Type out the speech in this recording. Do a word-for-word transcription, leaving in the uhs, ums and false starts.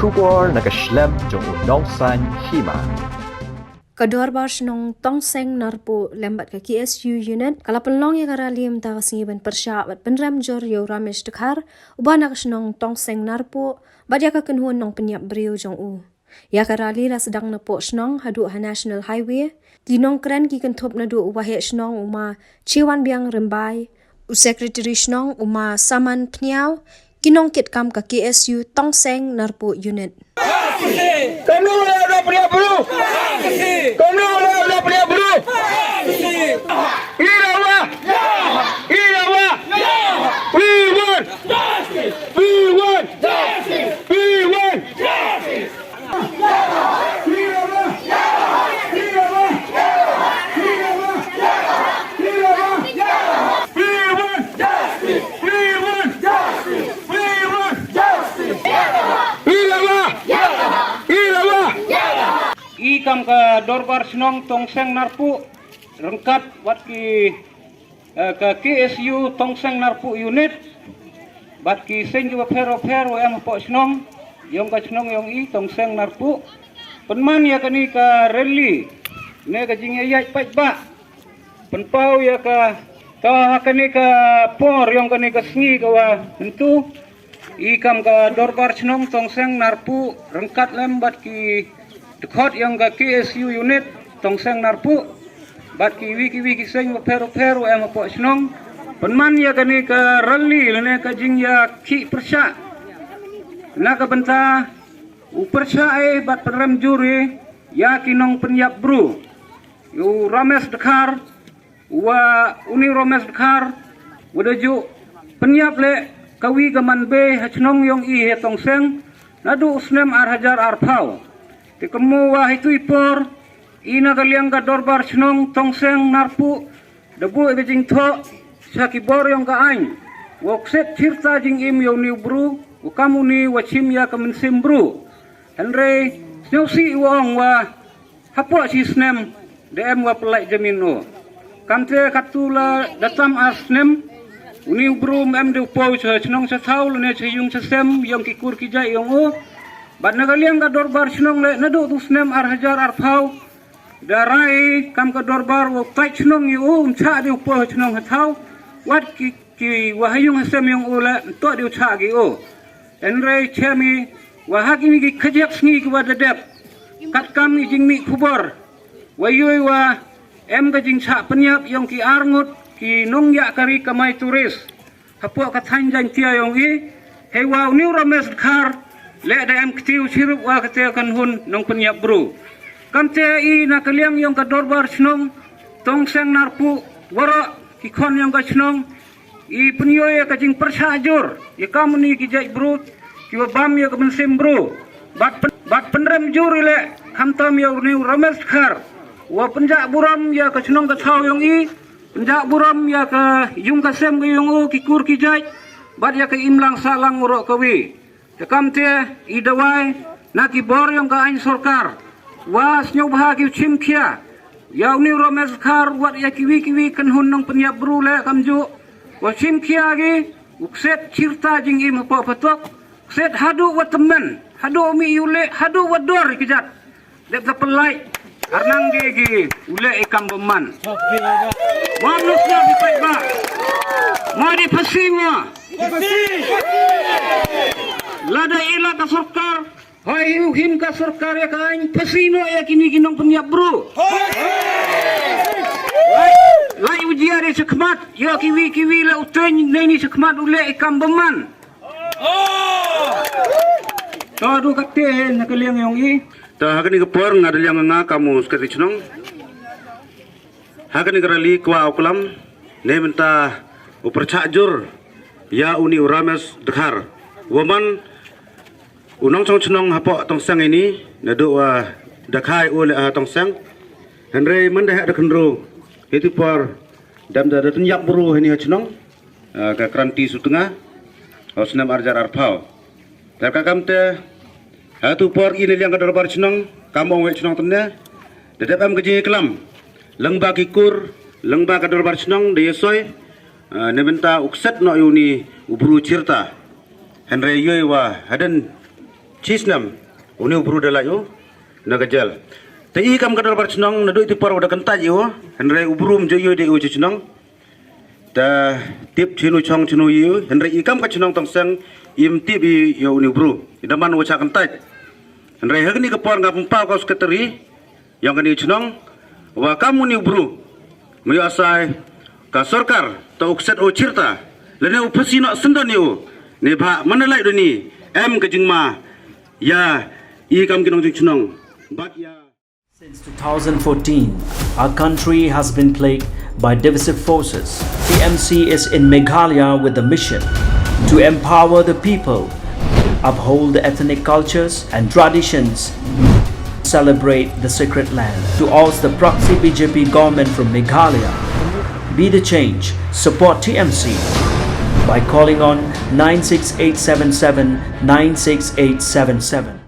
Khubor na ka shlem jong u Nongsaiñ Hima. Ka Dorbar Shnong Tongseng Narpuh lem bad ka K S U unit ka la pynlong ïa ka rally mynta ka sngi ban pyrshah bad pynrem jur ïa u Ramesh Dkhar, uba na ka shnong Tongseng Narpuh, bad ïa ka kynhun nongpynïap briew jong u. Ïa ka rally la sdang napoh shnong haduh ha National Highway. Ki nongkren ki kynthup naduh u waheh shnong u Ma Chiwanbiang Rymbai, u secretary shnong u Ma Saman Pniaw, ki nongkitkam ka K S U Tongseng Narpuh unit. Kano la da pria bru? Kano la da pria bru? Ilawa! Ilawa! We want! We want! We want! I kam ka Dorbar Shnong Tongseng Narpuh ryngkat wat ki eh, ka K S U Tongseng Narpuh unit, bad ki seng ki bapher bapher wa em hapoh shnong, yong ka shnong yong i Tongseng Narpuh. Pynman ïa kani ka rally, ne ka jingïaid paidbah. Pynpaw ïa ka, ka ha kani ka por yong kani ka sngi ka wa hyntu. I kam ka Dorbar Shnong Tongseng Narpuh ryngkat lem bad ki dkhot yong ka K S U unit Tongseng Narpuh, bad ki wi ki wi ki seng bapher bapher wa em hapoh shnong. Pynman ïa kani ka rally lane ka jingïakhih pyrshah na ka bynta u pyrshah ei bad pynrem jur ei ïa ki nongpynïap bru. U Ramesh Dkhar, wa uni u Ramesh Dkhar, wa da ju pynïap leh ka wi ka man bei ha shnong yong i ha Tongseng, naduh u snem ar hajar arphew. Te kumno wa ha itu i por, i na ka liang ka Dorbar Shnong Tongseng Narpuh, da buh ka jingthoh sha ki bor yong ka aiñ, wa kset chirta jingim ïa uni u bru, u kam uni wa chim ïa ka mynsiem bru. Hynrei sngewsih wa ong wa hapoh shi snem da em wa pynlait jamin u. Kamte katto la da tam ar snem, uni u bru em de u poi sha shnong sha thaw lane sha yung sha sem yong ki kur ki jait yong u. Bad na ka liang ka Dorbar Shnong leh naduh u snem ar hajar arphew, da rai kam ka Dorbar wa u tait shnong ïa u, um chah de u poi sha shnong sha thaw. Wat ki ki wa ha yung ha sem yong u leh, nto de u chah ki u. Hynrei chem i wa ha kini ki khajek sngi ki wa da dep, katkam i jingmih khubor wa ïoh wa em ka jingchah pynïap yong ki ar ngut ki nongïaid kari kamai tourist hapoh ka thaiñ Jaintia yong i. Hei wa uni u Ramesh Dkhar leh da em kti u chirup wa kate ka kynhun nongpynïap bru. Kamte i na ka liang yong ka Dorbar Shnong Tongseng Narpuh, waroh ki khon yong ka shnong, i pynïoh ïa ka jingpyrshah jur ïa kam uni ki jait bru ki wa bam ïa ka mynsiem bru. Bad pyn-, bad pynrem jur i leh khamtam ïa uni u Ramesh Dkhar, wa pynjah burom ïa ka shnong ka thaw yong i, pynjah burom ïa ka yung ka sem ka yong u, ki kur ki jait, bad ïa ka imlang sahlang waroh kawi. Te kamte i dawai na ki bor yong ka aiñ sorkar, wa sngewbha ki u chim khia ïa uni u Ramesh Dkhar wat ïa ki wi ki wi kynhun nongpynïap bru leh kamjuh, wa chim khia ki, u kset chirta jingim hapoh phatok, kset haduh wa tymmen, haduh u mih ïa u leh, haduh wa dor ki jait. Dep da pynlait ar nang de ki u leh i kam bymman. Mo nus na di paidbah. Mo di phasi mo. Lada i la ka sorkar, hoi u him ka sorkar ïa ka aiñ, phasi noh ïa kini ki nongpynïap bru. Lai, lai u jia de shakhmat ïa ki wi ki wi la u teiñ nei ni shakhmat u leh i kam bymman. To du kate na ka liang yong i. To ha kani ka por nga da liang nga kam u secretary chnong. Ha kani ka rally kwah u klam ne mynta u pyrchah jur ïa uni u Ramesh Dkhar, wa man u nongchong chnong hapoh Tongseng ini, naduh wa da kha u leh ha Tongseng. Hynrei man da heh da khynru, hiti por dam da da tynjap bru hini ha chnong. Eh, ka kranti Sutnga ha u snem ar hajar arphew. Te ka kamte ha tu por i na liang ka dorbar chnong, kam ong wei chnong tynne, da dep em ka jingklam lyngba ki kur, lyngba ka dorbar chnong da ïasoi, eh, ne mynta u kset noh ïa uni u bru chirta. Hynrei ïohi wa hadien Chi snem, une u bru da lait u na ka jel. Te i kam ka dorbar chnong, naduh i por wa da kyntait u, hynrei u bru um ju ïoh de u chi chnong. Te tip chinu chong chinu ïoh, hynrei i kam ka chnong Tongseng, im tip i ïoh une u bru. I da man wa cha kyntait. Hynrei ha kani ka por nga pynpaw ka secretary, ïong kani chnong, wa kam une u bru. Myo asai, ka sorkar, ta u kset u chirta, lane u phasi noh syndon ïa u, ne bha mana lai duni, em ka jingma, ïa, i kam ki nongjong chnong, bad ïa. Since two thousand fourteen, our country has been plagued by divisive forces. T M C is in Meghalaya with the mission to empower the people, uphold the ethnic cultures and traditions, celebrate the sacred land. To oust the proxy B J P government from Meghalaya, be the change, support T M C by calling on nine six eight seven seven nine six eight seven seven.